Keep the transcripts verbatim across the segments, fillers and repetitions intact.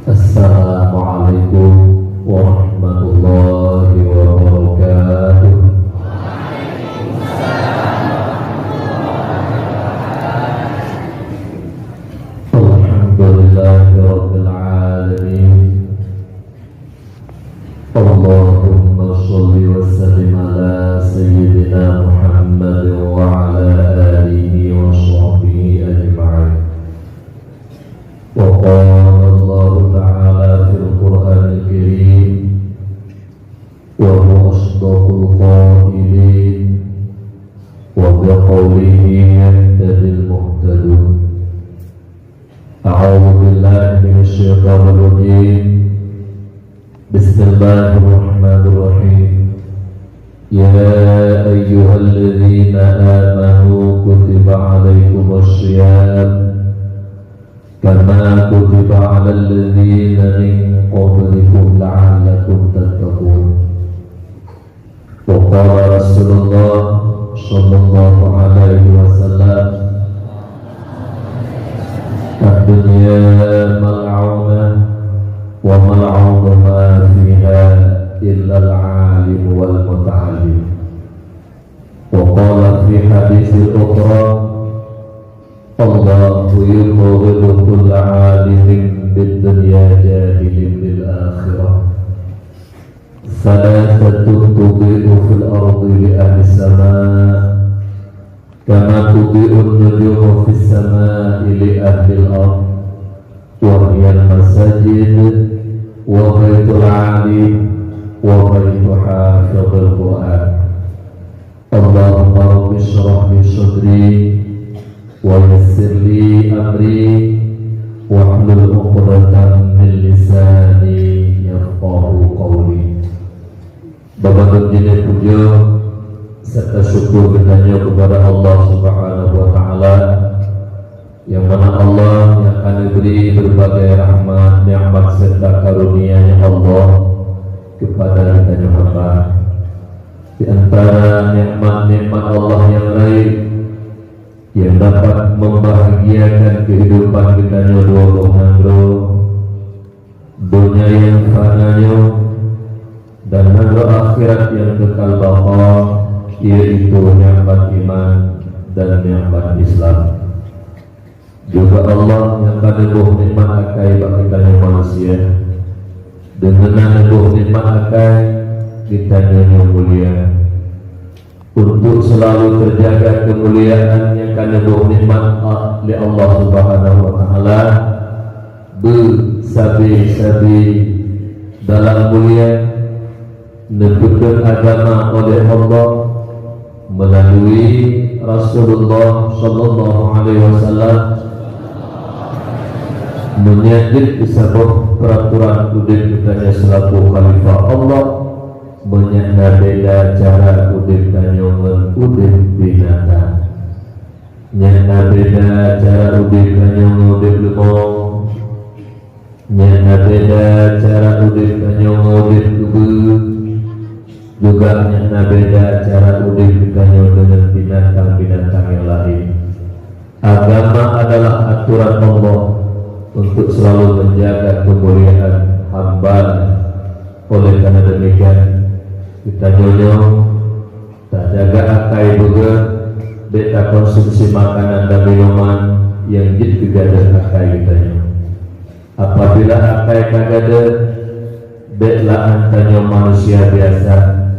Assalamualaikum warahmatullahi wabarakatuh. Alhamdulillahirabbil alamin. Allahumma shalli wa sallim ala sayyidina Muhammad wa ala alihi wa sahbihi ajma'in. Wa qala Allahu ta'ala fil Qur'anil Karim, wa huwa asdaqul qailin, wa bi qaulihi yahtadil muhtadun. A'udzu billahi minasy syaithanir rajim. Bismillahirrahmanirrahim. Ya ayyuhalladzina amanu kutiba alaikumus shiyam kama kutiba alal ladzina min qablikum la'allakum tattaqun. Wa qala Rasulullah sallallahu alaihi wasallam, "Ad-dunya mal'unah wa mal'unu ma fiha illal alim wal muta'allim." Wa qala fi haditsil ukhra, "Allahu yubghidu kulla alimin bid dunya jahilin bil akhirah." Salasatun tudhi'u fil ardi li ahli sama, kama tudhi'un nujumu fis sama'i li ahlil ard, wa hiyal masajid, wa baitul alim, wa baitu hafidhil Qur'an. Allahumma rabbi shrah li sadri, wa yassir li amri, wahlul uqdatam min lisani yafqahu qawli. Babah jinéh pujoe serta syukur geutanyoe keupada Allah Subhanahu wa Ta'ala, nyang mana Allah nyang ka neubri beureubagai rahmat, nikmat serta karunia nyang Allah keupada geutanyoe hamba. Di antara nikmat-nikmat Allah nyang rayeuk nyang dapat membahagiakan keuhidupan geutanyoe dua boh nanggroe, donya nyang fana nyoe dan nanggroe akhirat nyang kekal baqa, yaitu nikmat iman dan nikmat Islam. Juga Allah nyang ka neuboh nikmat akai bak geutanyoe manusia. Deungon na neuboh nikmat akai, geutanyoe nyoe mulia. Untuk selalu terjaga kemuliaan nyang ka neuboh nikmat lé Allah Subhanahu wa Ta'ala, beusabe-sabe dalam mulia, neupeutrön agama oleh Allah melalui Rasulullah sallallahu alaihi wasallam, meunyan jeuet keu saboh peuraturan udeb geutanyoe seulaku khalifah Allah, meunyan na beda cara udeb tanyoe ngon udeb binatang. Nyan na beda cara udeb tanyoe ngon udeb leumô. Nyan na beda cara udeb tanyoe ngon udeb keubeue. Juga nyan na beda cara udeb tanyoe deungon binatang-binatang nyang laén. Agama adalah aturan Allah untuk selalu menjaga kemuliaan hamba-Nya. Oleh karena demikian, geutanyoe nyoe tajaga akai beugét, bék takonsumsi makanan dan minuman nyang jeuet keu gadeuh akai geutanyoe. Apabila akai ka gadeuh, bék la'an tanyoe manusia biasa.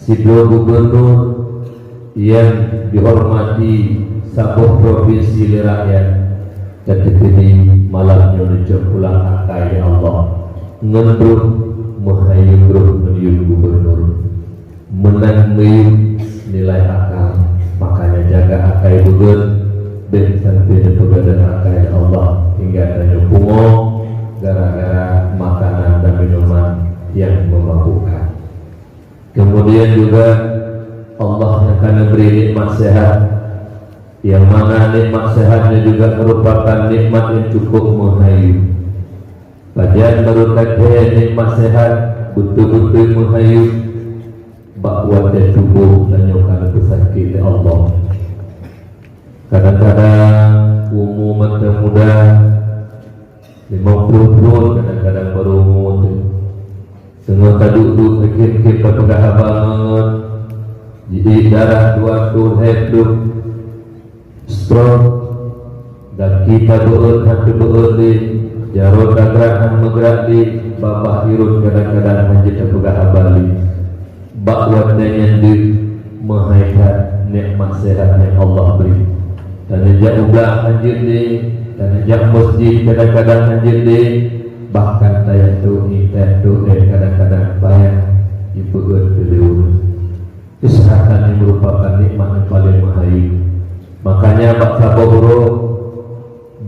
Sidroe gubunur nyang jihormati saboh propinsi lé rakyat, ka teukeudi malam nyoe neucok pulang akai lé Allah. Ngon droe meuhayue droe meunyoe gubunur. Meunan miyueb nilai akal, makanya jaga akai beugét, bék sampai neupeugadeuh akai lé Allah hingga tanyoe pungo gara-gara makanan dan minuman nyang meumabukkan. Kemudian juga Allah nyang ka neubri nikmat sehat, nyang mana nikmat sehat nyoe juga merupakan nikmat nyang cukup meuhayue. Pajan barô that nikmat sehat, beutôi-beutôi meuhayue, bak watée tuboh tanyoe ka neupeusakét lé Allah. Kadang-kadang umu mantong muda, Limong ploh thon kadang-kadang baru umur teuh. Teungoh taduek-duek, akhé-akhé tapeugah haba ngon, jiék darah dua reutôh lhèe ploh, stroke, gaki tabeuôt hana tabeuôt lé, jaroe tagrak hana meugrak lé, babah irot kadang-kadang hana jeuet tapeugah haba lé. Bak watèe nyan deuh meuhai that nikmat sehat nyang Allah bri. Taneujak u blang hana jeuet lé, taneujak meuseujid kadang-kadang hana jeuet lé, bahkan tayue tôk ié, tayue tôk èk kadang-kadang payah jipeugot keu lé ureueng. Keuseuhatan nyan meurupakan nikmat nyang paleng meuhai. Makanya bak saboh uroe,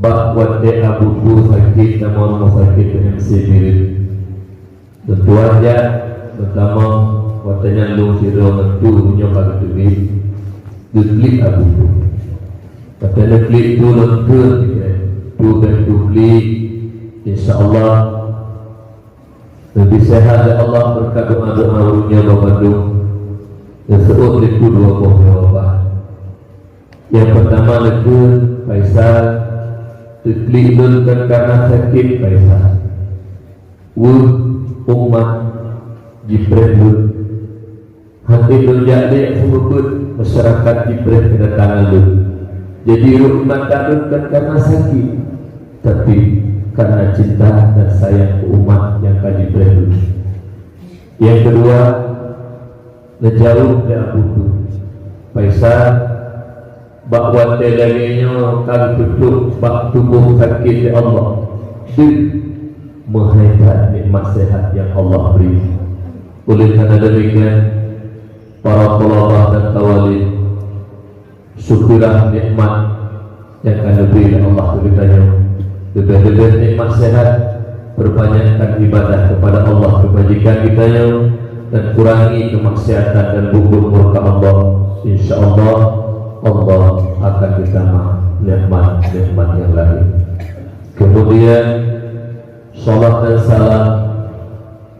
bak watèe Abu Tu sakét, tamong rumoh sakét di M C Bireuen. Lôn tuan jak, meutamong, watèe nyan lôn sidroe ngon Tu nyoe ka geuteubiet, geuklik Abu Tu. Watèe neuklik Tu lôn kheun, "Tu bèk Tu klik, insya Allah leubeh sehat lé Allah beureukat doa-doa ureueng nyoe bandum." Neuseuôt lé Tu dua boh jawaban. Nyang peurtama neukheun, "Faisal, teuklik lôn kon kareuna sakét, Faisal. Weueh umat jipreh lôn. Hana lôn jak lé seumeubeuet, masyarakat jipreh keudatangan lôn. Jadi, rhot mata lôn kon kareuna sakét, tapi kareuna cinta dan sayang keu umat nyang ka jipreh lôn." Nyang keudua, neujaweueb lé Abu Tu, "Faisal, bak watèe lagèe nyoe ka geupeutôh bak tuboh sakét lé Allah, deuh meuhai that nikmat sehat nyang Allah bri." Oleh karena demikian, para thalabah dan thawalib, syukurlah nikmat nyang ka neubri lé Allah keu geutanyoe. Leubeh-leubeh nikmat sehat, perbanyakkan ibadah kepada Allah keubajikan geutanyoe, dan kurangi kemaksiatan dan buet-buet murka Allah. Insya Allah, Allah akan geutamah nikmat-nikmat nyang laén. Kemudian, salawat dan salam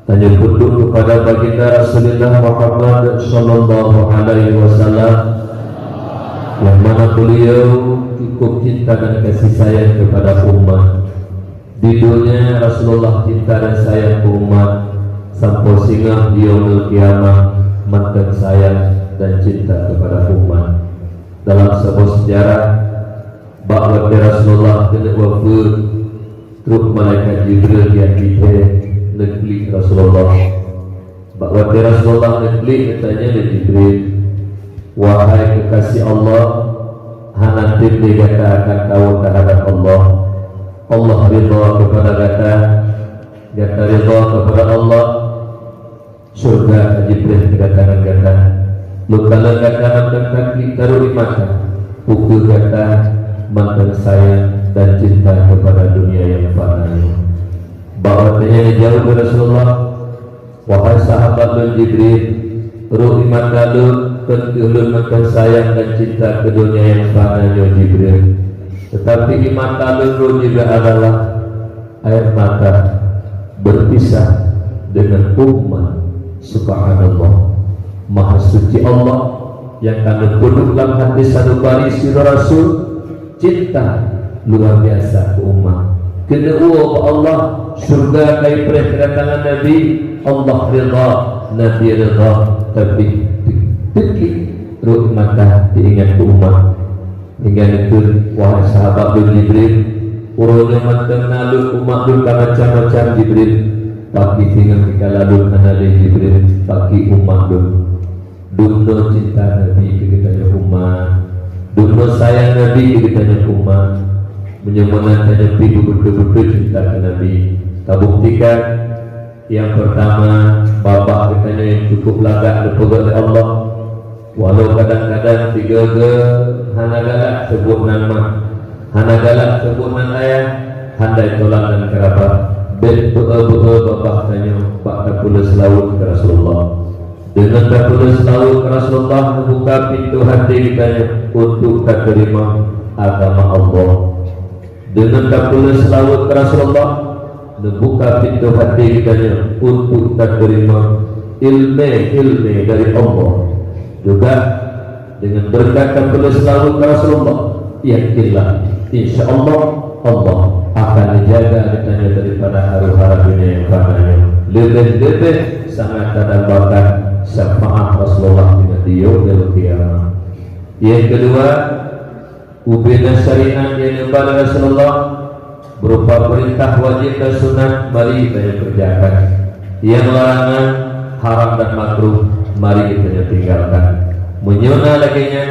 tanyoe peuduek kepada Baginda Rasulullah Muhammad sallallahu alaihi wasallam, yang mana beliau cukup cinta dan kasih sayang kepada umat. Di dunia Rasulullah cinta dan sayang ke umat, sampoe singoh di Yaumul Qiyamah mantong sayang dan cinta kepada umat. Dalam saboh sejarah, bak watèe Rasulullah keuneuk wafeuet, trok malaikat Jibril nyang jitée neuklik Rasulullah. Bak watèe Rasulullah neuklik, geutanyong lé Jibril, "Wahai kekasih Allah, hana tem lé gata akan kawin terhadap Allah? Allah ridha kepada gata, gata ridha kepada Allah, syurga ka jipreh keudatangan gata. Lôn kalon gata mantong ka klik taruek di mata, peu kheueh gata mantong sayang dan cinta kepada dunia nyang fana nyoe?" Bak watèe nyan geujaweueb lé Rasulullah, "Wahai sahabat lôn Jibril, rhot di mata lôn kon kheueh lôn mantong sayang dan cinta keu dunia nyang fana nyoe Jibril. Tetapi di mata lôn rhot juga adalah air mata berpisah dengan umat." Subhanallah. Maha suci Allah nyang ka neupeuduek lam hadis saneubari sidroe rasul, cinta luar biasa keu umat. Keuneuk woe bak Allah, syurga ka jipreh keudatangan Nabi, Allah ridha, Nabi ridha, tapi teuk-teuk rhot mata teuingat keu umat. Hingga neukheun, "Wahai sahabat lôn Jibril, uroe nyoe mantong na lôn, umat lôn ka macam-macam Jibril. Paki singoh dikala lôn hana lé Jibril, paki umat lôn." Dumnoe cinta Nabi keu geutanyoe umat. Dumnoe sayang Nabi keu geutanyoe umat. Meunyoe meunan tanyoe pih beubeutôi-beutôi cinta keu Nabi. Tabuktikan, nyang peurtama, babah geutanyoe nyang cukup lagak geupeugét lé Allah. Walau kadang-kadang sigoe-goe hana galak seubut nan ma, hana galak seubut nan ayah, handai tolan nan keurabat, bèk beu-eu-beu-eu babah tanyoe bak tapeuleueh seulaweuet keu Rasulullah. Deungon tapeuleueh seulaweuet keu Rasulullah, neubuka pintoe haté geutanyoe untuk tateurimong agama Allah. Deungon tapeuleueh seulaweuet keu Rasulullah, neubuka pintoe haté geutanyoe untuk tateurimong ileumèe-ileumèe dari Allah. Juga deungon beureukat tapeuleueh seulaweuet keu Rasulullah, yakinlah, insya Allah, Allah akan dijaga geutanyoe daripada huru-hara dunia nyang fana nyoe. Leubeh-leubeh sangat tadambakan syafaat Rasulullah di yaumil qiyamah. Nyang keudua, ubena syariat nyang neuba lé Rasulullah berupa peurintah wajéb dan sunat, mari tanyoe kerjakan. Nyang larangan, haram dan makruh, mari tanyoe tinggalkan. Meunyoe na lagée nyan,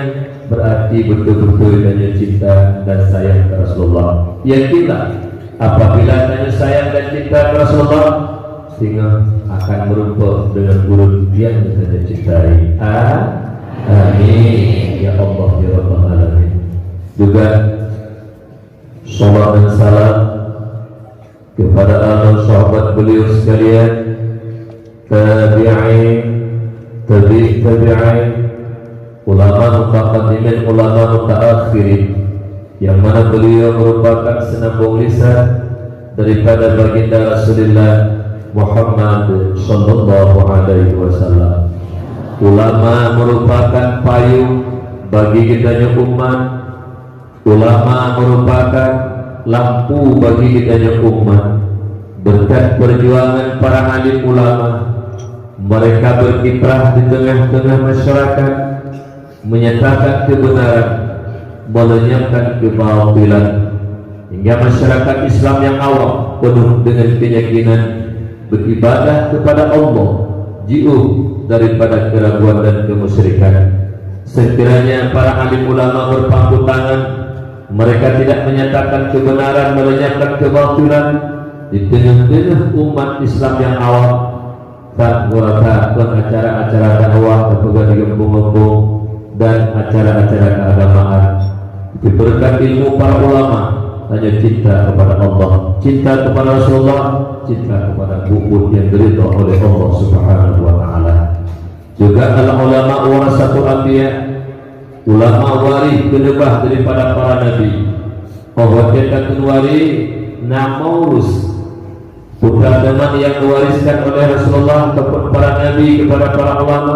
berarti beutôi-beutôi tanyoe cinta dan sayang keu Rasulullah. Yakinlah, apabila tanyoe sayang dan cinta keu Rasulullah, singoh akan meurumpok deungon ureuëng nyang tanyoe cintai. A-, amin ya Allah ya Rabbal Alamin. Juga salawat dan salam kepada ahli sahabat beliau sekalian, tabi'in, tabi' tabi'in, ulama mutaqaddimin, ulama mutaakhirin, yang mana beliau merupakan senambung lisan daripada baginda Rasulullah Muhammad sallallahu alaihi wasallam. Ulama merupakan payung bagi geutanyoe umat. Ulama merupakan lampu bagi geutanyoe umat. Berkat perjuangan para alim ulama, mereka berkiprah di tengah-tengah masyarakat, menyatakan kebenaran, melenyapkan kebatilan, hingga masyarakat Islam yang awam penuh dengan keyakinan beribadah kepada Allah, jiôh daripada keraguan dan kemusyrikan. Sekiranya para alim ulama berpangku tangan, mereka tidak menyatakan kebenaran, melenyapkan kebatilan di tengah-tengah umat Islam yang awam, tan gurata kon acara-acara dakwah tapeugah di gampông-gampông dan acara-acara keagamaan. Tapi berkat ilmu para ulama, tanyoe cinta kepada Allah, cinta kepada Rasulullah, cinta kepada buet-buet yang diridha oleh Allah Subhanahu wa Taala. Juga al-ulama warasatul anbiya, ulama waréh keuneubah daripada para nabi. Oh watée takheun waréh, na maurus. Peugah teuma nyang diwariskan oleh Rasulullah ataupun para nabi kepada para ulama,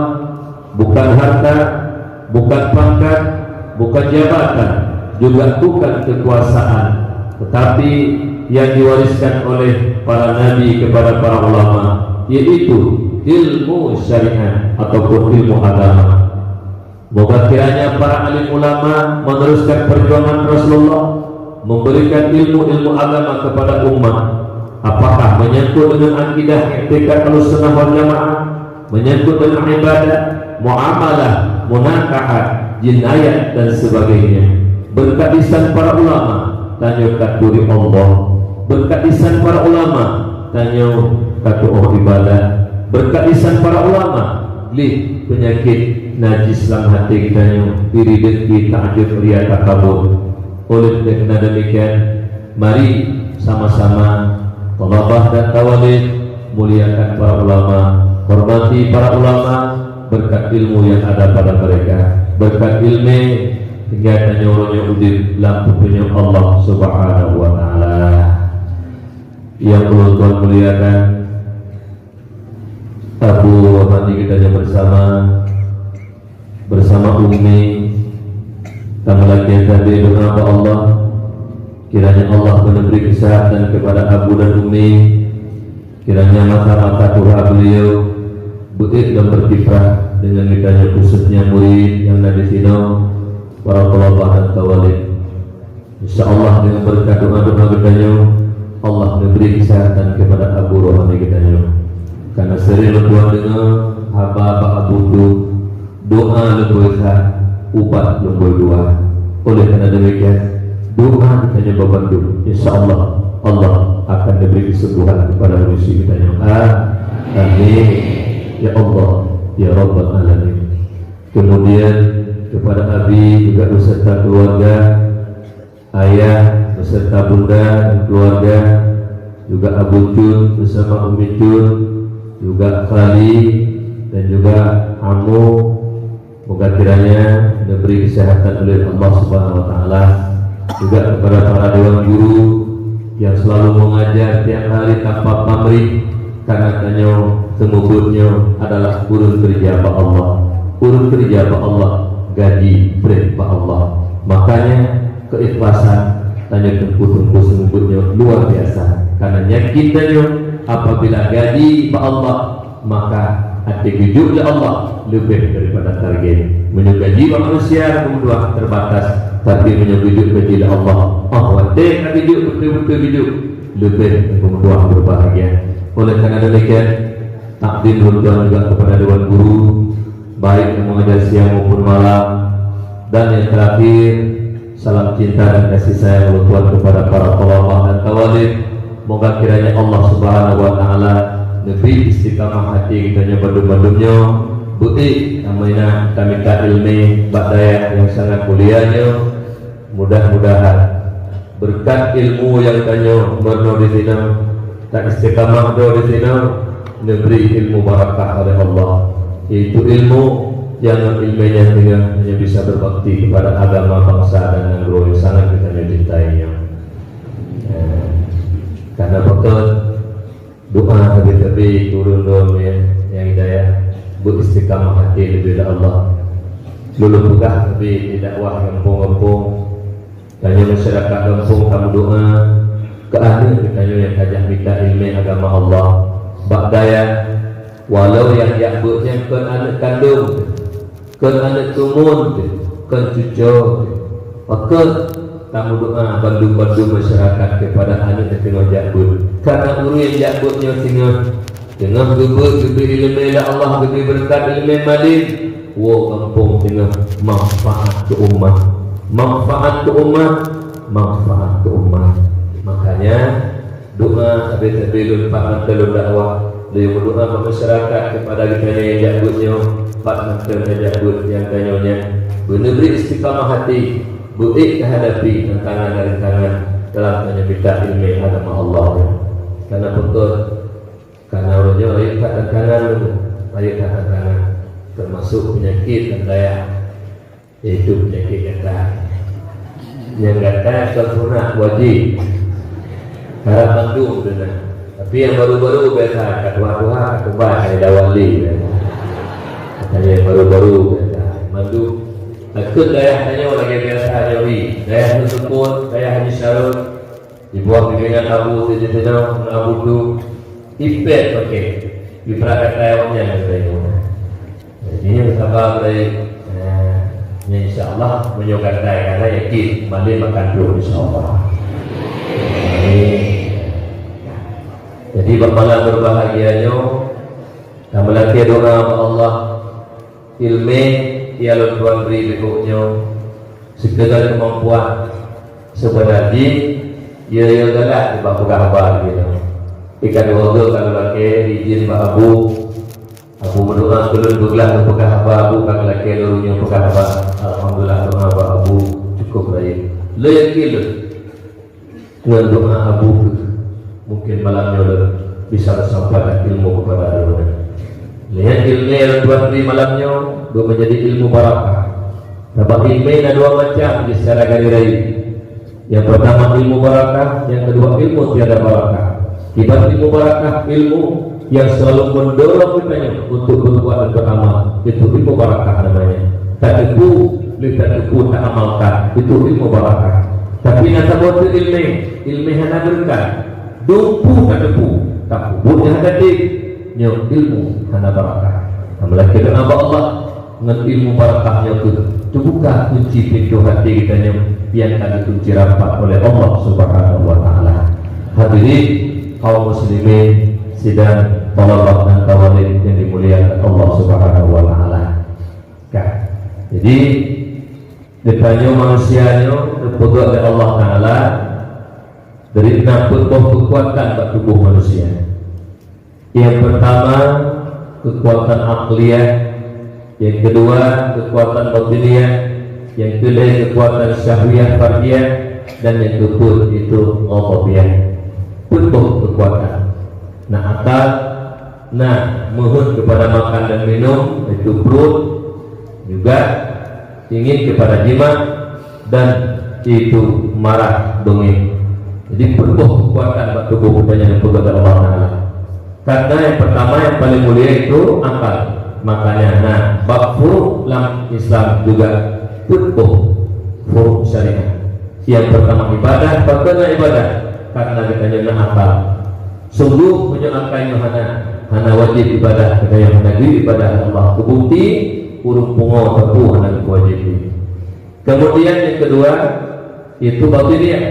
bukan harta, bukan pangkat, bukan jabatan, juga bukan kekuasaan, tetapi yang diwariskan oleh para nabi kepada para ulama, yaitu ilmu syariat ataupun ilmu agama. Moga kiranya para alim ulama meneruskan perjuangan Rasulullah, memberikan ilmu-ilmu agama kepada umat. Apakah menyangkut dengan akidah, iktikad Ahlussunnah wal Jamaah, menyangkut dengan ibadah, muamalah, munakahat, jinayat dan sebagainya. Berkat lisan para ulama, tanyoe ka turi Allah. Berkat lisan para ulama, tanyoe ka tuoh ibadah. Berkat lisan para ulama, gleh peunyakét najis lam até geutanyoe, iri dengki, takjub, ria, takabur. Oleh karena demikian, mari sama-sama thalabah dan thawalib muliakan para ulama, hormati para ulama, berkat ilmu yang ada pada mereka, berkat ilmu hingga tanyoe uroe nyoe udeb lam peutunyok Allah Subhanahu wa Taala. Yang ulôn tuan muliakan, Abu Rohani geutanyoe bersama, bersama Ummi, tameulakée tabé doa bak Allah, kiranya Allah meubri keuseuhatan kepada Abu dan Ummi, kiranya masa-masa tuha beliau beuet dan berkiprah dengan geutanyoe, khususnya murid nyang na di sinoe, para thalabah dan thawalib. Insya Allah, dengan berkat doa-doa geutanyoe, Allah meubri keuseuhatan kepada Abu Rohani geutanyoe. Karena sering lôn tuan deungoe haba bak Abu tu, doa lôn boh that, ubat lôn boh dua. Oleh karena demikian, doa geutanyoe bak bandum, insya Allah, Allah akan meubri kesembuhan kepada manusia geutanyoe. A-, amin. Ya Allah, ya Rabbal Alamin. Kemudian kepada Abi juga beserta keluarga, Ayah beserta Bunda dan keluarga, juga Abu Cun bersama Umi Cun, juga Fali dan juga Amu. Moga kiranya diberi kesehatan oleh Allah Subhanahu wa Taala. Juga kepada para dewan guru yang selalu mengajar tiap hari tanpa pamrih, karena tanyoe teumeubuet nyoe adalah ureuëng keureuja bak Allah. Ureuëng keureuja bak Allah, gaji preh bak Allah. Makanya, keikhlasan, Tanyoe teungku-teungku seumeubeuet nyoe luar biasa. Karena yakin tanyoe apabila gaji bak Allah, maka até geujok lé Allah leubeh daripada target. Meunyoe gaji bak manusia, peumeutuah terbatas, tapi meunyoe geujok gaji lé Allah, oh watée ka geujok, beutôi-beutôi geujok, leubeh peumeutuah berbahagia. Oleh karena demikian, takdim lôn tuan juga kepada Dewan Guru, baik yang mengajar siang maupun malam, dan yang terakhir, salam cinta dan kasih sayang lôn tuan kepada para thalabah dan tawalib. Moga kiranya Allah Subhanahu wa Taala neubri istiqamah hati geutanyoe bandum-bandum nyoe. Beuék tamina tamita ileumé bak dayah nyang sangat mulia nyoe. Mudah-mudahan beureukat ilmu nyang tanyoe meurunoe disinoe, ta istiqamah droe disinoe, neubri ilmu barakah oleh Allah, yaitu ilmu nyang ngon ileumé nyan singoh tanyoe bisa beubakti kepada agama, bansa dan nanggroe nyang sangat geutanyoe cintai nyoe. Eh, karena beutôi doa sabe-sabe turun doa nyang hidayah, beuistiqamah hati leubeh lé Allah. Lôn peugah sabe di dakwah gampông-gampông, tanyoe masyarakat gampông tameudoa keu aneuk geutanyoe nyang ka jak mita ileumé agama Allah. Bak dayah, walau nyang jak beuet nyan kon aneuk kandong, kon aneuk tumon teuh, kon cuco teuh. Pakon tameudoa bandum-bandum masyarakat keupada aneuk nyang teungoh jak beuet. Karena ureuëng nyang jak beuet nyoe singoh, teungoh geubeuet, geubri ileumé lé Allah, geubri beureukat ileumé malem, woe gampông singoh manfaat keu umat. Manfaat keu umat, manfaat keu umat. Makanya, doa sabe-sabe lôn pat mantong lôn dakwah, lôn meudoa bak masyarakat keupada geutanyoe nyang jak beuet nyoe, pat mantong nyang jak beuet nyang tanyoe nyan, beuneubri istiqamah hati, beuék teuhadapi tantangan dan rintangan dalam tanyoe mita ileumé agama Allah nyoe. Karena beutôi, karena uroe nyoe rayeuk that tantangan, rayeuk that tantangan, teumasuk peunyakét dan dayah. Yaitu peunyakét gatai. Nyang gatai kon sunat, wajéb. Harab mandum tu na. Tapi nyang baru-baru biasa, ka tuha-tuha, ka keubai, ka dawa lé. Katanya nyang baru-baru biasa. Mandum. Takheun dayah tanyoe lagée biasa nyoe ri. Dayah Teungku Seupôt, dayah Haji Syarul, di bawah bimbingan Abu Sayyidina Abu Tu, ipet pakai. Ibarat kata awaknyan kata nyoe. Jadi, nyang saba baik. Nah, insya Allah, meunyoe gatai, karena yakin, malem akan trok, insya Allah. Amin. Jadi, bak malam berbahagia nyoe, tameulakée doa bak Allah, ileumé nyang lôn tuan bri beuko nyoe, sekedar kemampuan. Sebenarnya, ya, ya galak bak peugah haba gitu. Ikan dua ka lakée izin bak Abu, Abu meudoa keu lôn beuglah keu peugah haba, Abu ka lakée lôn nyoe peugah haba. Alhamdulillah, doa bak Abu cukup rayeuk. Lôn yakin lôn, ngon doa Abu kheueh, mungkin malam nyoe lôn bisa sampaikan ilmu kepada droeneuh. Nyan ilmu nyang lôn tuan bri malam nyoe, dua menjadi ilmu barakah. Sabab ilmu na dua macam di secara garis raya. Yang pertama ilmu barakah, yang kedua ilmu tiada barakah. Kiban ilmu barakah, ilmu yang selalu mendorong kita untuk berbuat dan beramal, itu ilmu barakah namanya. Tateupeue, lheuh tateupeue, taamalkan, itu ilmu barakah. Tapi na saboh teuk ilmu, ilmu hana beureukat. Dumpeue tateupeue, tapi buet hana teupeue, nyoe ilmu hana barakah. Nah, meulakée doa bak Allah, ngon ilmu barakah nyoe kheueh teubuka kunci pintoe hati geutanyoe nyang ka geukunci rapat oleh Allah Subhanahu wa Taala. Hadirin kaum muslimin sidang thalabah dan tawalib yang dimuliakan Allah Subhanahu wa Taala. Kan? Jadi, geutanyoe manusia nyoe geupeugét lé Allah Taala dari na peuet boh keukuatan bak tuboh manusia. Yang pertama, kekuatan akliyah. Yang kedua, kekuatan batiniah. Yang keulhée, kekuatan syahwiyah fardiyah. Dan yang keupeuet, itu ghadabiyah. Peuet boh kekuatan. Na akal, na meuheuet kepada makan dan minum, itu perut. Juga ingin kepada jima dan itu marah, beungéh. Jadi, peuet boh kekuatan bak tuboh geutanyoe nyang peugah lé Allah Taala. Karena yang pertama, yang paling mulia itu akal. Makanya, nah, bab furu' lam Islam juga peuet boh furu' syariat. Nyang pertama ibadah, pakon na ibadah? Karena geutanyoe na akal. Sungguh meunyoe akai nyoe hana, hana wajéb ibadah, geutanyoe hana geuibadah Allah. Teubukti, ureuëng pungo teupeu hana geuwajéb. Kemudian yang kedua, itu batiniah,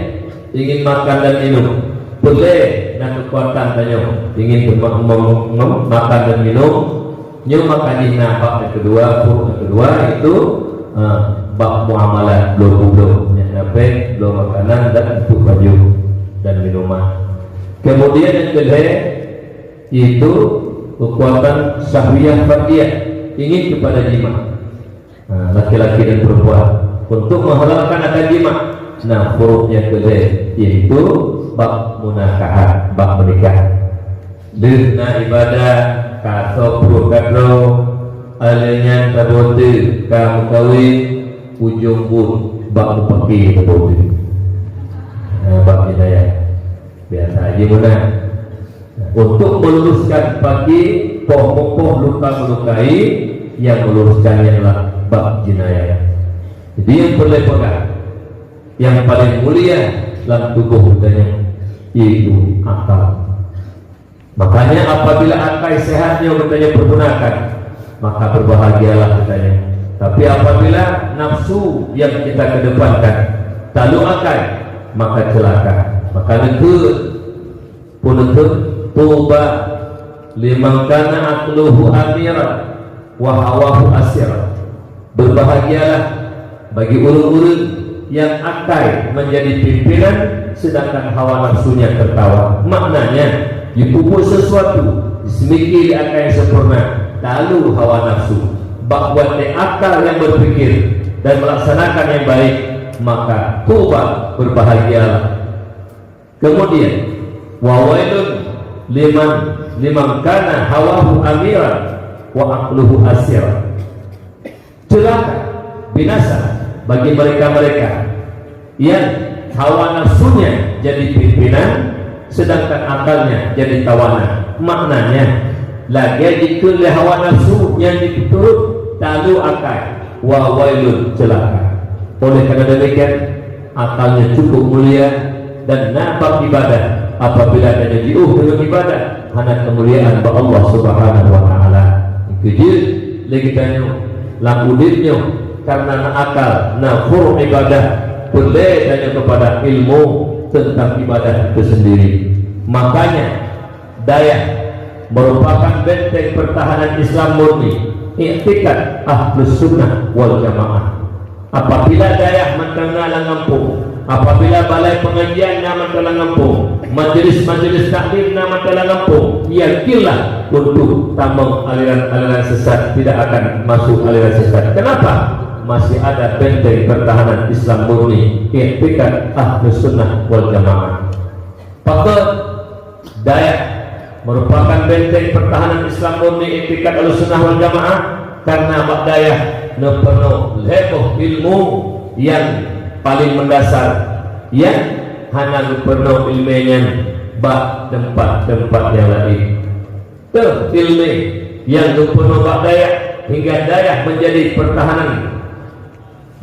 ingin makan dan minum. Peureulée na keukuatan tanyoe, ingin mem-, mem-, mem-, makan dan minum. Nyoe maka jih na bab nyang keudua, furuk nyang keudua, itu, eh, bab muamalat, bloe-bloe, nyang na péng, bloe makanan dan untuk baju dan minuman. Kemudian yang kelhée, itu kekuatan syahwiyah fardiyah, ingin kepada jima. Nah, laki-laki dan perempuan untuk menghalalkan akan jima. Nah, furuk nyang kelhée, yaitu bab munakahat, bab menikah. Deuh na ibadah, ka soe pruet ka droe, aleuh nyan saboh teuk ka meukawen, ujong buet bak mupaki saboh teuk. Nah, bab jinayah. Biasa aja meunan. Untuk meluruskan paki, poh meupoh luka melukai, yang meluruskan ialah bab jinayah. Jadi, yang perlu peugah, yang paling mulia dalam tubuh kita nyoe, yaitu akal. Makanya apabila akai sehat nyoe geutanyoe pergunakan, maka berbahagialah geutanyoe. Tapi apabila nafsu yang kita kedepankan, talu akai, maka celaka. Maka neukheun, peue neukheun, "Tuba liman kana aqluhu amiran wa hawahu asira." Berbahagialah bagi ureuëng-ureuëng nyang akai menjadi pimpinan, sedangkan hawa nafsunya tertawa. Maknanya, jipeubuet sesuatu, jiseumiki lé akai nyang sempurna, talu hawa nafsu. Bak buet lé akal nyang berpikir dan melaksanakan nyang baik, maka tuba, berbahagialah. Kemudian, "Wa wailun liman, liman kana hawahu amiran wa aqluhu asira." Celaka, binasa bagi mereka-mereka yang hawa nafsunya jadi pimpinan, sedangkan akalnya jadi tawanan. Maknanya, lagée jikheun lé hawa nafsu nyang jiturut, talu akai, wa wailun, celaka. Oleh karena demikian, akalnya cukup mulia dan na bab ibadah. Apabila tanyoe jiôh deungon ibadah, hana keumuliaan bak Allah Subhanahu wa Taala. Keujeuet lé geutanyoe lam udeb nyoe, karena na akal, na furuk ibadah, peureulée tanyoe keupada ilmu tentang ibadah itu sendiri. Makanya, dayah merupakan benteng pertahanan Islam murni, iktikad Ahlus Sunnah wal Jamaah. Apabila dayah mantong na lam gampông, apabila balai pengajian na mantong lam gampông, majelis-majelis taklim na mantong lam gampông, yakinlah untuk tamong aliran-aliran sesat tidak akan masuk aliran sesat. Kenapa? Masih ada benteng pertahanan Islam murni, iktikad Ahlus Sunnah wal Jamaah. Pakon dayah merupakan benteng pertahanan Islam murni, iktikad Ahlussunnah wal Jamaah, karena bak dayah neupeunoh lhée boh ilmu nyang paling mendasar, nyang hana geupeunoh ileumé nyan bak teumpat-teumpat nyang laén. Teuh ileumé nyang geupeunoh bak dayah, hingga dayah menjadi pertahanan,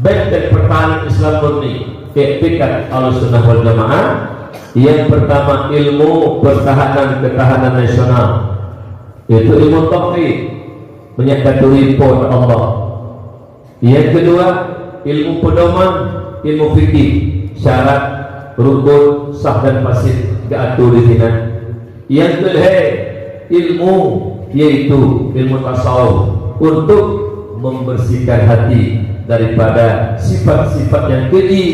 benteng pertahanan Islam murni, iktikad Ahlussunnah wal Jamaah. Yang pertama, ilmu pertahanan ketahanan nasional, yaitu ilmu tauhid, meunyo taturi Po teu Allah. Yang kedua, ilmu pedoman, ilmu fikih, syarat, rukun, sah dan fasid geuatur di sinan. Yang kelhée, ilmu, yaitu ilmu tasawuf, untuk membersihkan hati daripada sifat-sifat yang keji,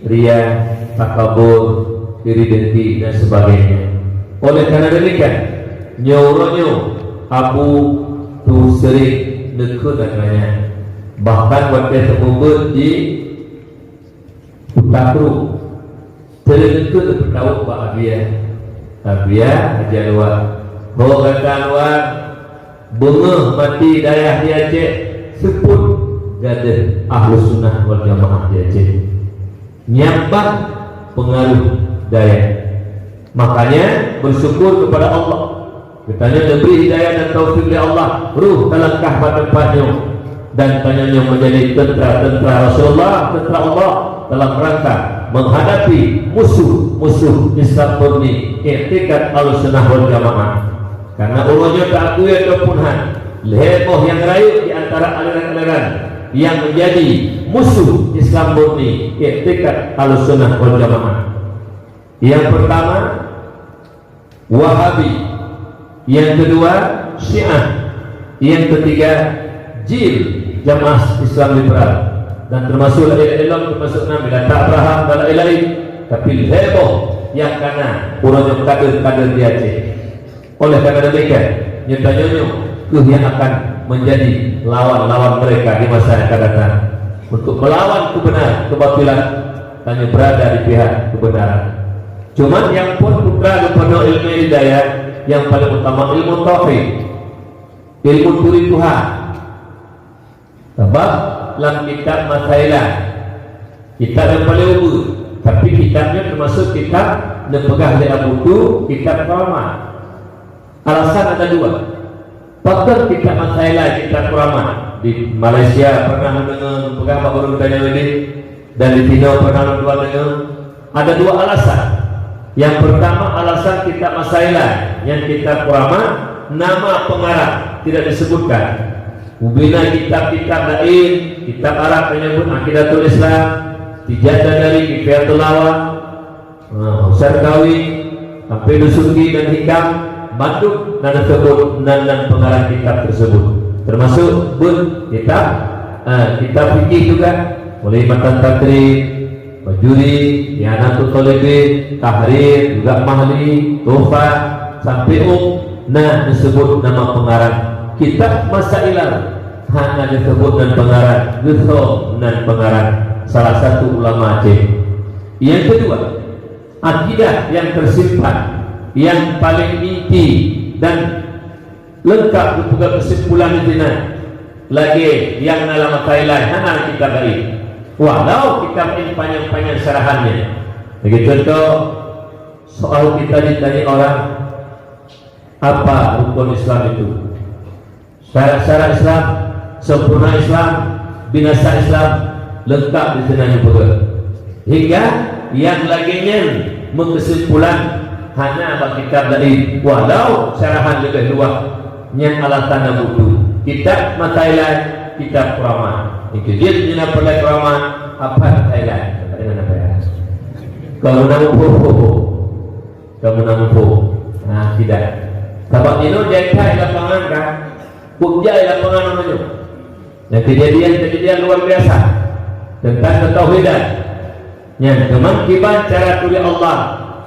ria, takabur, iri dengki, dan sebagainya. Oleh karena demikian, nyoe uroe nyoe Abu Tu sering neukheun aneuk nyan. Bahkan watée seumeubeuet di Kuta Kru, sering neukheun neupeutamong bak Abia. Abia, Haji Anwar. Ho gata Anwar, beungéh maté dayah di Aceh, seupôt gadôh Ahlussunnah wal Jamaah di Aceh. Nyan ban peungaruh dayah. Makanya, bersyukur kepada Allah. Geutanyoe neubri hidayah dan taufik lé Allah, roh talangkah bak teumpat nyoe. Dan tanyoe nyoe menjadi tentara-tentara Rasulullah, tentara Allah dalam rangka Menghadapi musuh-musuh Islam murni, iktikad Ahlussunnah wal Jamaah. Karena uroe nyoe taakui ataupun han, lhée boh nyang rayeuk di antara aliran-aliran nyang menjadi musuh Islam murni, iktikad Ahlussunnah wal Jamaah. Yang pertama, Wahabi. Yang kedua, Syiah. Yang ketiga, jil, Jamaah Islam Liberal. Dan termasuk lagée ilom, termasuk nami, Lata Abraham dan lain-lain. Tapi lhée boh nyang kana uroe nyoe kader-kader di Aceh. Oleh karena demikian, nyoe tanyoe nyoe keuh nyang akan menjadi lawan-lawan mereka di masa yang akan datang. Untuk melawan kebenaran, kebatilan, tanyoe berada di pihak kebenaran. Cuman nyang phon putra geupeunyoe ilmu hidayah, nyang paling utama ilmu tauhid, ilmu turi Tuhan. Sabab lam kitab Masailah, kitab nyang paling ubeut, tapi kitab nyoe termasuk kitab neupeugah lé Abu Tu kitab keramat. Alasan ada dua. Pakon kitab Masailah kitab keramat? Di Malaysia pernah neudeungoe neupeugah bak ureuëng tanyoe ini, dan di Tinoh pernah neudeungoe. Ada dua alasan. Yang pertama, alasan kitab Masailah, nyang kitab keramat, nama pengarang tidak disebutkan. Ubena kitab-kitab lain, kitab Arab menyebut Aqidatul Islam, Tijat Dadari, Kifayatul Lawan, ha, Sarkawi, sampai Dusuki dan Hikam, bandum na neusebut nan-nan pengarang kitab tersebut. Termasuk buet kitab, ha, kitab fikih juga, mulai Matan Takrib, Bajuri, I'anatut Thalibin, Tahrir, juga Mahli, Tuhfah, sampai um, na neusebut nama pengarang. Kitab Masailah hana neusebut nan pengarang, geusom nan pengarang, salah satu ulama Aceh. Yang kedua, akidah yang tersimpan, yang paling inti dan lengkap geupeugah kesimpulan di sinan, lagée nyang na lam Masailah, hana kitab lain. Walau kitab lain panyang-panyang syarahannya. Lagée contoh, soal kita ditanya orang, apa rukun Islam itu? Syarat-syarat Islam, sempurna Islam, binasa Islam, lengkap di sinan geupeugah. Hingga nyang lagée nyan meukesimpulan hana bak kitab lain, walau syarahan leubeh luwah. Nyan alasan na butuh kitab Masailah, kitab keramat. Itu jeuet nyang na peureulée keramat, apa Masailah? Kau na muphom. Kamoe na muphom? Nah, tidak. Sabab jinoe jai that lapangan kan? Kok jai lapangan namanya? Yang kejadian-kejadian luar biasa tentang ketauhidan. Nyan, teuma kiban cara turi Allah.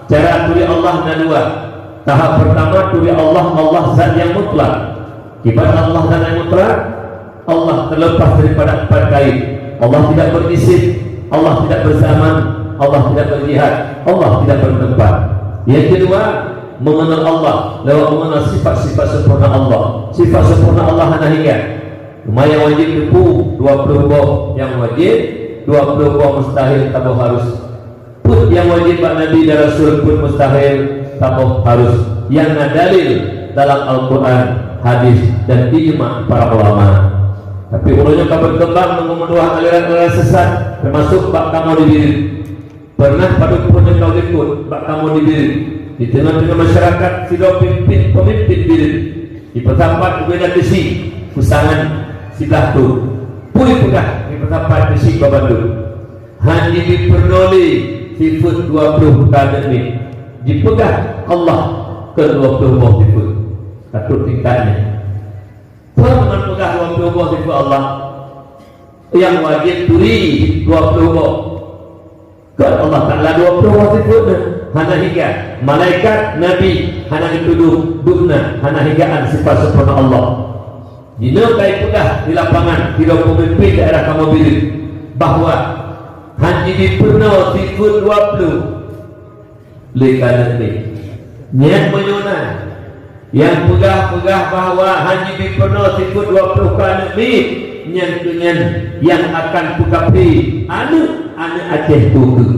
Cara turi Allah na dua. Tahap pertama, turi Allah, Allah zat yang mutlak. Kiban Allah zat yang mutlak, Allah terlepas daripada empat kait. Allah tidak berjisim, Allah tidak berzaman, Allah tidak berjihad, Allah tidak bertempat. Yang kedua, mengenal Allah lewat mengenal sifat-sifat sempurna Allah. Sifat sempurna Allah hana hingga. Cuma nyang wajib teupeu dua puluh boh nyang wajib, dua puluh boh mustahil atawa harus. Peue nyang wajib bak Nabi dan Rasul, peue mustahil, taboh harus. Nyang na dalil dalam Al-Quran, hadis, dan ijma para ulama. Tapi uroe nyoe ka berkembang meunyoe meutuah aliran-aliran sesat, termasuk bak kamoe di Bireuen. Pernah padub phon nyang ka likot bak kamoe di Bireuen, di tengah-tengah masyarakat sidroe peumimpin, peumimpin Bireuen jipeusapat ubena teusi peusangan siblaih thon. Peue peugah jipeusapat teusi bak bandum. Hana jipeurunoe lé sifeuet dua ploh ka aneuk miet. Jipeugah Allah keu dua ploh boh sifeuet. Ka trok tingkat nyan. Peue meunan peugah dua ploh boh sifeuet Allah? Nyang wajéb turi dua ploh boh. Kon Allah Taala dua ploh boh sifeuet nyan. Hana hingga. Malaikat, nabi, hana jitudoh dum na, hana hinggaan sifat sempurna Allah. Jinoe ka ipeugah di lapangan sidroe peumimpin daerah kamoe Bireuen bahwa hana jipeurunoe sifeuet dua ploh lé ka aneuk miet. Nyan meunyoe na nyang peugah-peugah bahwa hana jipeurunoe sifeuet dua ploh ka aneuk miet, nyan keuh nyan nyang akan peukafé aneuk-aneuk Aceh toh keuh.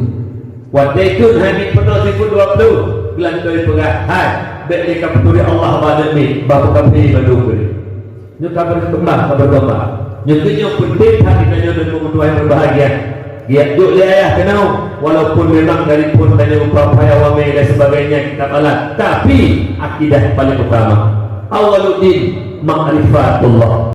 Watée keuh hana jipeurunoe sifeuet dua ploh, geulantoe peugah, "Hai, bék lé ka peuturi Allah bak aneuk miet, bah peukafé bandum keuh." Nyoe ka berkembang, ka berkembang. Nyoe keuh nyoe penting that geutanyoe dan peumeutuah yang berbahagia. Geujok lé ayah keunoe, walaupun memang dari phon tanyoe papa ya wame dan sebagainya kita taat, tapi akidah paling utama. Awaluddin ma'rifatullah.